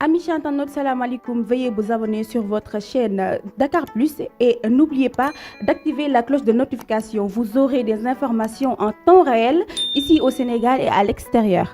Amis internautes, salam alaikum. Veuillez vous abonner sur votre chaîne Dakar Plus et n'oubliez pas d'activer la cloche de notification. Vous aurez des informations en temps réel ici au Sénégal et à l'extérieur.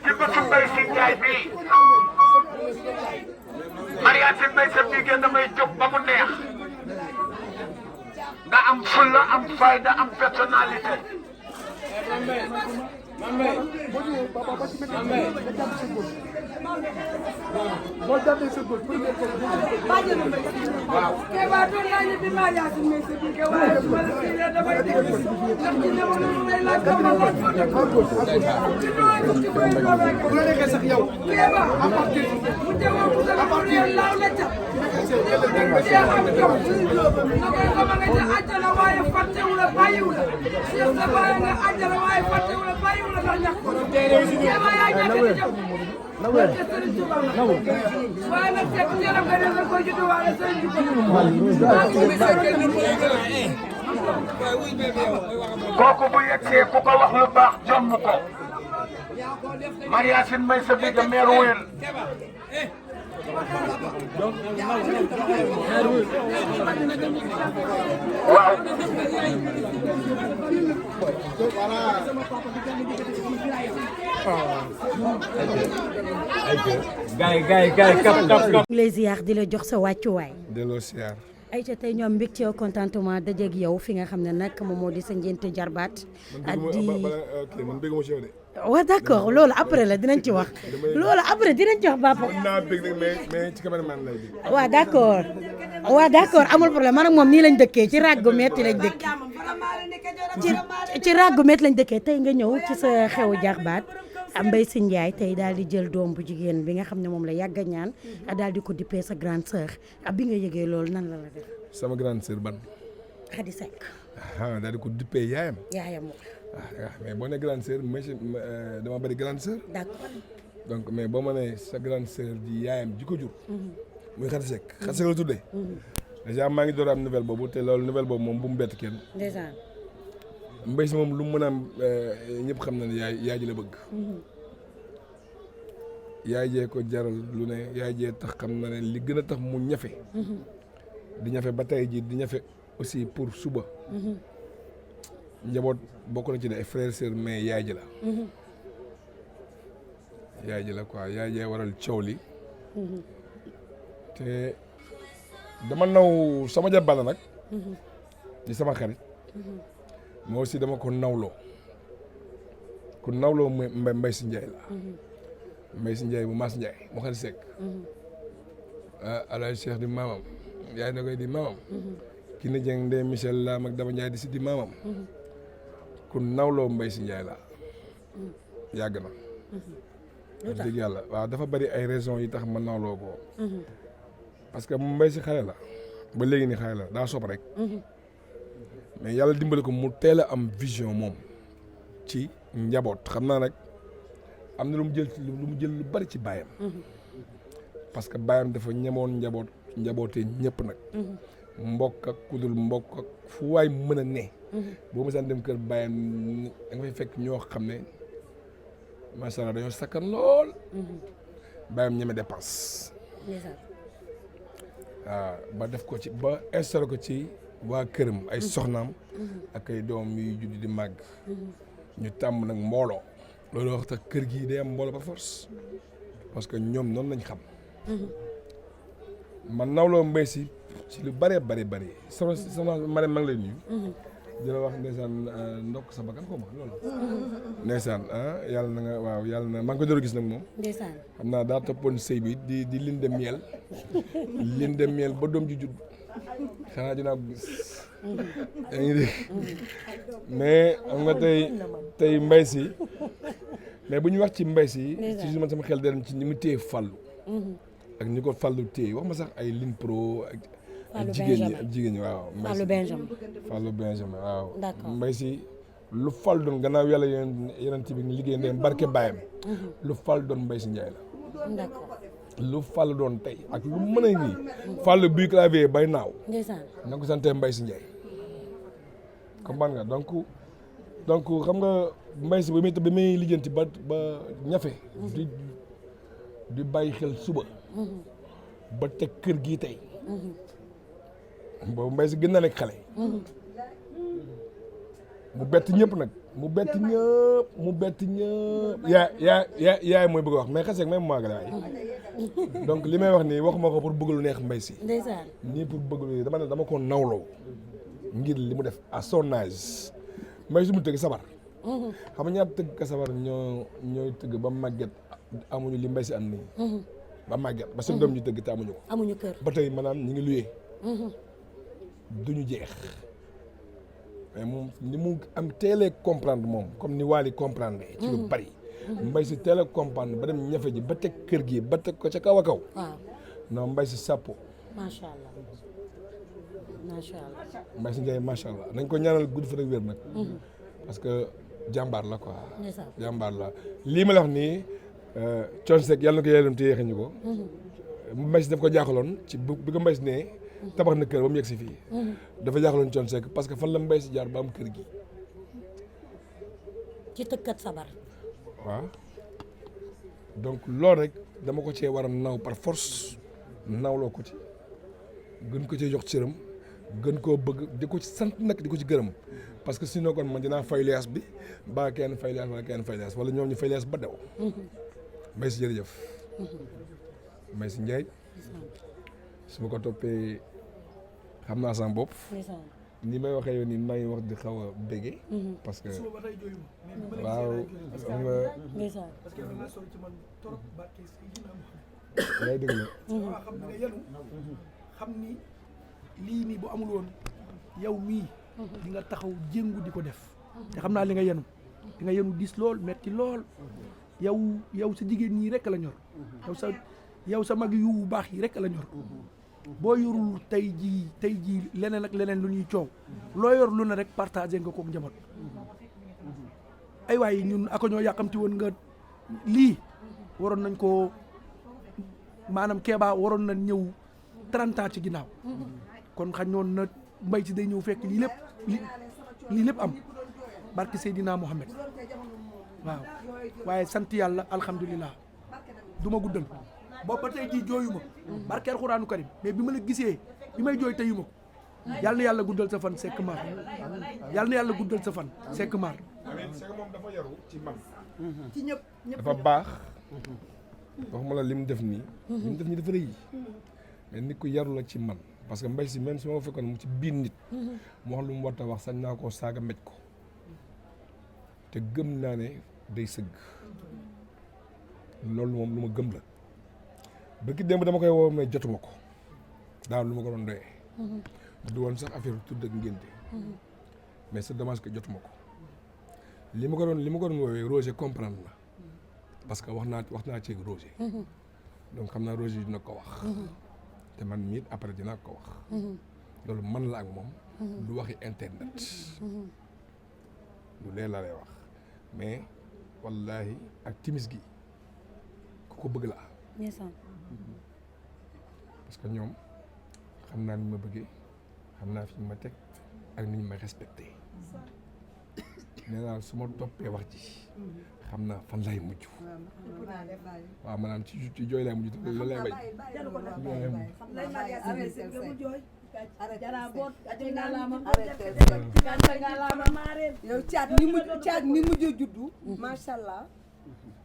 ci bëtu mbay si Njaay bi Mariane Mbay sa jigéen damay jóg ba mu neex nga am fulla am fayda am personnalité waaw Keba doon naa ñu bi Mariane Mbay sa jigéen waaye wala si ne damay dégg ndax ci ne ma lu may laaj ko ma laaj bu la nekkee sax yow Keba mu teewoo bu dara bu leen laaw la ca ci am jom na koy ko ma nga ca àjjana waaye fàttewu la bàyyiwu la Cheikh sa baay nga àjjana waaye fàttewu la bàyyiwu la ndax ñàkk ko Keba yaa ñàkk di jom waaye nag fekk njëriñ nga def ko juddu waale sëriñ kooku bu yegsee ku ko wax lu baax jomm ko Mariane Mbay sa biir meer wéel waaw gaay kap lay ziar di la jox sa wàccuwaay. delloo siyaar. ay ca tey ñoom mbégte yow contentement dajeeg yow fi nga xam ne nag moom moo di sa njënte jarbaat. man bëgguma ci yow de. waaw d'accord loolu après la dinañ ci wax. loolu après dinañ ci wax Papa. naa bëgg nag mais ci cameraman lay bi. waaw d'accord amul problème man ak moom nii lañ dëkkee ci ràggu metti lañ dëkkee. ci ràggu metti lañ dëkkee tey nga ñëw ci sa xewu jarbaat. Mbaye Sy Ndiaye tey daal di jël doom bu jigéen bi nga xam ne moom la yàgg a ñaan daal di ko dippee sa grande sœur bi nga yëgee loolu nan la def. sama grande sœur ban. Khady Seck. daal di ko dippee yaayam. yaayam mais boo nee grande sœur dama bëri grande sœur. d'accord. donc mais boo ma nee sa grande sœur di yaayam ji ko jur. muy Khady Seck. Khady Seck la tuddee. déjà maa ngi door am nouvelle boobu te loolu nouvelle boobu moom bu mu bett kenn. ndeysaan. Mbaye Sy moom lu mu mën a am ñëpp xam na ne yaay ji la bëgg. yaay jee ko jaral lu ne yaay jee tax xam na ne li gën a tax mu ñafe. di ñafe ba tey ji di ñafe aussi pour suba. njaboot bokk na ci ne ay frères sœurs mais yaay ji la. yaay ji la quoi yaay jee waral coow li. te dama naw sama jàbbala nag. di sama xarit. mais aussi dama ko nawloo ku nawloo Mbaye Sy Ndiaye la. Mbaye Sy Ndiaye bu Mass Ndiaye mu Khady Seck. Alaaji Cheikh di maamam yaay na koy di maamam. ki ne Dieng Ndeye Michel Lam ak Daba Ndiaye di si di maamam. ku nawloo Mbaye Sy Ndiaye la yàgg na. wax dëgg yàlla waaw dafa bari ay raisons yi tax ma nawloo ko. parce que Mbaye Sy xale la ba léegi ni xale la daa sopp rek. mais yàlla dimbali ko mu teel a am vision moom ci njaboot xam naa nag am na lu mu jël lu bari ci baayam. parce que baayam dafa ñemoon njabootee ñëpp nag. mbokk ak kudul mbokk ak fu waay mën a ne. boo ma saan dem kër bàyyam da nga fay fekk ñoo xam ne macha allah dañoo sakkan lool. bàyyam ñeme dépense. waaw ba def ko ci ba installé ko ci waa këram ay soxnaam. ak ay doom yuy judd di màgg. ñu tàmm nag mbooloo. loolu wax tax kër gi day am mbooloo par force parce que ñoom noonu lañ xam. man nawloo mbay si ci lu bëree bëri sama Marème maa ngi lay nuyu. di la wax ndeysaan ndokk sa bakkan ko ma loolu. ndeysaan yàlla na nga waaw yàlla na maa ngi ko door a gis nag moom. ndeysaan xam naa daa toppoon sëy bi di linde miel. linde miel ba doom ji judd xanaa dinaa ko gis. yaa ngi dégg mais xam nga tey mbay si mais bu ñu wax ci mbay si. ci man sama xel dem ci ni mu téye fàllu. ak ni ko fàllu téye wax ma sax ay ligne pro ak. jigéen ñi waaw. Fallou Benjamin waaw. d'accord mbay si lu fal doon gannaaw yàlla yeneen ci bi liggéey ndeen barke bàyyam lu fal doon mbay si Njaay la. d'accord lu fal doon tey ak lu mën a ngi fàll buy clavier bay naaw. ndeysaan na ko sante mbay si Njaay comprendre nga donc xam nga mbay si ba muy lijjanti ba ñafe di bàyyi xel suba ba teg kër gii tey boobu mbay si gën na nekk xale. mu bett ñëpp nag mu bett ñëpp yaay mooy bëgg a wax mais xasee même maa gën donc li may wax nii waxuma ko pour bëgg lu neex mbay si. ndeysaan nii pour bëgg lu dama ko nawloo ngir li mu def à son âge mbay si mu tëgg sabar. xam nga ñaata tëgg ka sabar ñooy tëgg ba màgget amuñu li mbay si am nii. ba màgget ba seen doom ñu tëgg te amuñu ko. amuñu kër ba tey maanaam ñu ngi luyee. duñu jeex mais moom ni mu am teelee comprendre moom comme ni Wally comprendre ci lu bari mbay si teelee comprendre ba dem ñafe ji ba teg kër gi ba teg ko ca kaw a kaw. waaw non mbay si sàppo macha allah mbay si Njaay macha allah nañ ko ñaanal gudd fa rek wér nag. parce que jàmbaar la quoi. jàmbaar la lii ma la wax nii Thione Seck yàlla na ko yéexam te yéexañu ko. mbay si daf ko jaaxaloon ci bi ko mbay si nee tabax na kër ba mu yegg si fii. dafa jaaxaloon Thione Seck parce que fan la mbay si jaar ba am kër gi. ci tëkkat sabar. waaw donc loolu rek dama ko cee war a naw par force nawloo ko ci gën ko cee jox cëram gën koo bëgg di ko ci sant nag di ko ci gërëm parce que sinon kon man dinaa fay liaas bi ba kenn fay liaas wala kenn fay liaas wala ñoom ñu fay liaas ba dew. mbay si jërëjëf. mbay si Njaay su ma ko toppee xam naa sama bopp. ni may waxee yow nii maa ngi wax di xaw a bége. parce que waaw xam nga. ngay dégg la. xam nga yenu xam ni lii nii bu amul woon yow mii di nga taxaw jéngu di ko def te xam naa li nga yenu dis lool metti lool yow sa jigéen ñii rek la ñor yow sa mag yu baax yi rek la ñor boo yorul tey jii leneen ak leneen lu ñuy coow loo yor lu ne rek partagé nga kook njaboot ay waay ñun ako ñoo yàqamti woon nga lii waroon nañ ko maanaam Kéba waroon na ñëw 30 ans ci ginnaaw kon xañ noon na mbay si day ñëw fekk lii lépp am barke Seydina Mohamed waaw waaye sant yàlla alhamdulilah du ma guddal boobu ba tey jii jooyu ma barke alxuraanu karim mais bi ma la gisee bi may jooy teyu ma ko yàlla na yàlla guddal sa fan Seck Mar yàlla na yàlla guddal sa fan Seck Mar. Seck moom dafa yaru ci man. ci ñëpp dafa baax. waxuma la li mu def nii. li mu def nii dafa rëy mais nit ku yaru la ci man parce que mbay si même su ma fekkoon mu ci biir nit. mu wax lu mu war a wax sañ naa koo saaga mbéj ko te gëm naa ne day sëgg loolu moom lu ma gëm la ba ki démb dama koy woo mais jotuma ko daaw lu ma ko doon doyee. du woon sax affaire tudd ak ngénte mais c'est dommage que jotuma ko li ma ko doon woowee Roger comprendre la parce que wax naa ci Roger. donc xam naa Roger dina ko wax. te man mii après dinaa ko wax. loolu man la ak moom. du waxi internet. lu leer laa lay wax mais wallahi ak timis gi ku ko bëgg la parce que ñoom xam naa ni ma bëggee xam naa fi ñu ma teg ak ni ñu ma respecté nee naa su ma toppee wax ji xam naa fan lay mujj waaw maanaam ci jooy lay mujj te loolu lay bay yow caat ni mujj juddu macha allah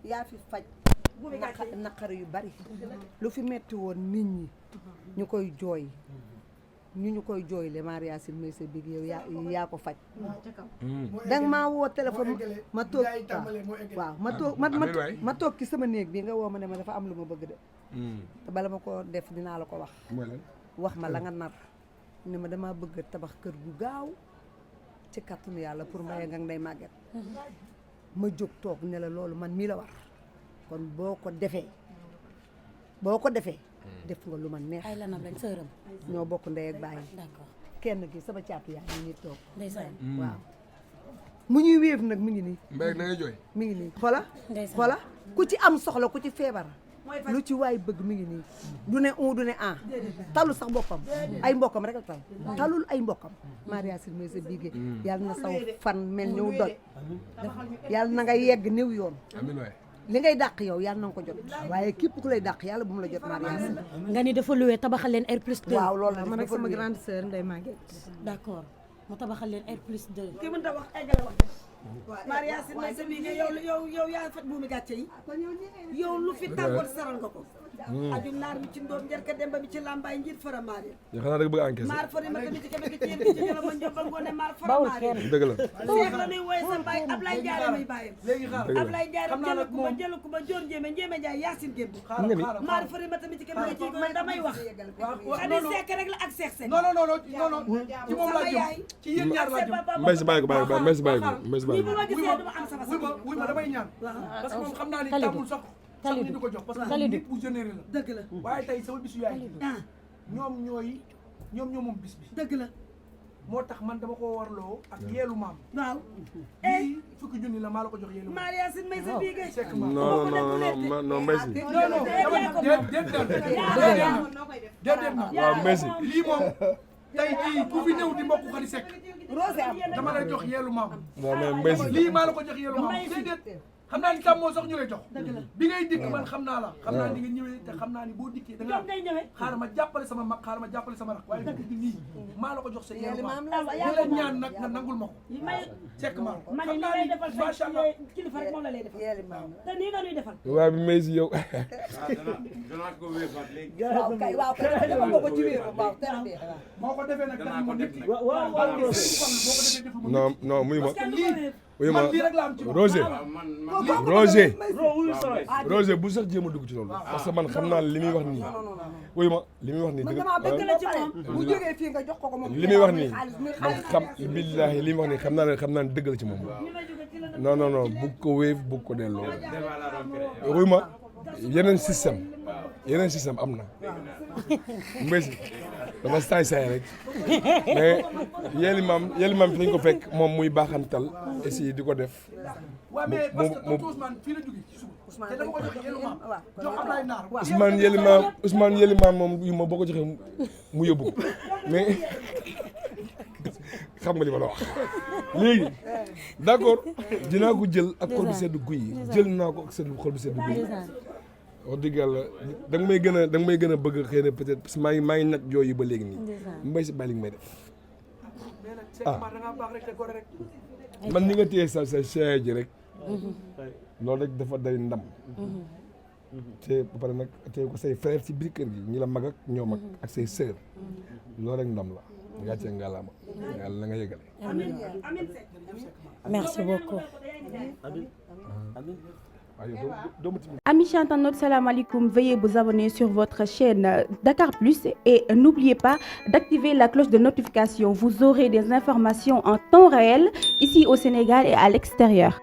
yaa fi faj naqar yu bari lu fi metti woon nit ñi ñu koy jooy ñu koy jooyle Maria Yacine may sa big yow yaa ko faj danga maa woo téléphone ma toog waaw ma toog ci sama néeg bi nga woo ma ne ma dafa am lu ma bëgg de te bala ma ko def dinaa la ko wax ma la nga nar ne ma dama bëgg tabax kër gu gaaw ci kàttanu yàlla pour Mbaye nga Ndeye Maguette ma jóg toog ne la loolu man mii la war kon boo ko defee def nga lu ma neex. ay lanam lañ sëram. ñoo bokk ndey ak baay. d'accord kenn gi sama caatu yaay mi ngi toog. ndeysaan waaw. mu ñuy wéef nag mi ngi nii. Mbaye da ngay jooy. mi ngi nii xola ku ci am soxla ku ci feebar. lu ci waay bëgg mi ngi nii. du ne un du ne an. talul sax boppam. ay mbokkam rek la tal. talul ay mbokkam. Maria Yacine mooy sa bigé. yàlla na saw fan mel ñëw doj. yàlla na nga yegg néew yoon. amiin waay. li ngay dàq yow yàlla na nga ko jot waaye képp ku lay dàq yàlla bu mu la jot Maria Yacine. nga ni dafa luwee tabaxal leen R+2. waaw loolu la man ak sama grande sœur Ndeye Maguette. d'accord mu tabaxal leen R+2. kii mënut a wax eggale wax Maria Yacine may sa bigé yow yaa faj buumi gàcce yi yow lu fi tàggoon saral nga ko aju naar bi ci ndoom njarka demba bi ci lambaay njir fara maari yoo xam naa da nga bëgg a encaissé maar fari ma tamit ci kebe ci yéen ci jëla ma njobba ngoone maar fara maari dëgg la seex la nuy wooye sa baay Ablaye Ndiaye may bàyyam Ablaye Ndiaye jël ku ma joor njéeme Ndiaye Yacine Gémbi maar fari ma tamit ci kebe ci ko damay wax adi seek rek la ak seex seek non ci moom laa jëm ci yéen ñaar laa jëm mbay si bàyyi ko mbay si bàyyi ko nii bu ma gisee duma am sama wuy ma damay ñaan parce que moom xam naa ni tàmmul sax ni di ko jox parce que nit bu généré la dëgg la waaye tey sama bisu yaay ñoom ñoo moom bis bi dëgg la moo tax man dama ko warloo ak yeelu maam waaw lii fukki junni la maa la ko jox yeelu maam Maria Yacine may sa bigé sekk maam non mbay si déedéet waaw mbay si lii moom tey jii ku fi ñëw di mbokk ko di sekk dama lay jox yeelu maam non mais mbay si lii maa la ko jox yeelu maam déedéet xam naa ni tam moo sax ñu lay jox bi ngay dikk man xam naa la xam naa ni nga ñëwee te xam naa ni boo dikkee da nga xaaral ma jàppale sama mag xaaral ma jàppale sama rak waaye dëgg bi lii maa la ko jox sa yeelu maam la ñaan nag nga nangul ma ko sekk maam man li ngay defal macha allah kilifa rek moom la lay defal te nii nga ñuy defal waaw bi mbay si yow waaw kay dama ko ci wéeru waaw moo ko defee nag dama ko def non muy ma oui man lii rek la am ci Roger bu sax jéem a dugg ci loolu parce que man xam naa li muy wax nii oui ma li muy wax nii dëgg la ci moom bu jógee fii nga jox ko moom li muy wax nii man xam billaahi li muy wax nii xam naa ne dëgg la ci moom non bugg ko wéef bugg ko delloo oui ma yeneen système am na mbay si dafa saay rek mais yéeli maam fi lañ ko fekk moom muy baaxantal essayer di ko def waaw mais parce que Ousmane fii la jógee ci suba te dama ko jox yeelu maam jox Ablaye Naar Ousmane yéeli maam moom yu ma boo ko joxee mu yóbbu ko mais xam nga li ma la wax léegi d'accord dinaa ko jël ak xol bu sedd guy jël naa ko ak xol bu sedd guy wax dëgg yàlla da nga may gën a bëgg xëy na peut-être parce que maa ngi nag jooy yi ba léegi nii mbay si bàyyi li nga may def man ni nga téye sa chaise ji rek loolu rek dafa day ndam te ba pare nag téye ko say frère ci biir kër gi ñi la mag ak ñoom ak say sœur loolu rek ndam la gàcce ngalaama yàlla na nga yëgale merci beaucoup. Amis internautes, salam alaikum. Veuillez vous abonner sur votre chaîne Dakar Plus et n'oubliez pas d'activer la cloche de notification. Vous aurez des informations en temps réel ici au Sénégal et à l'extérieur.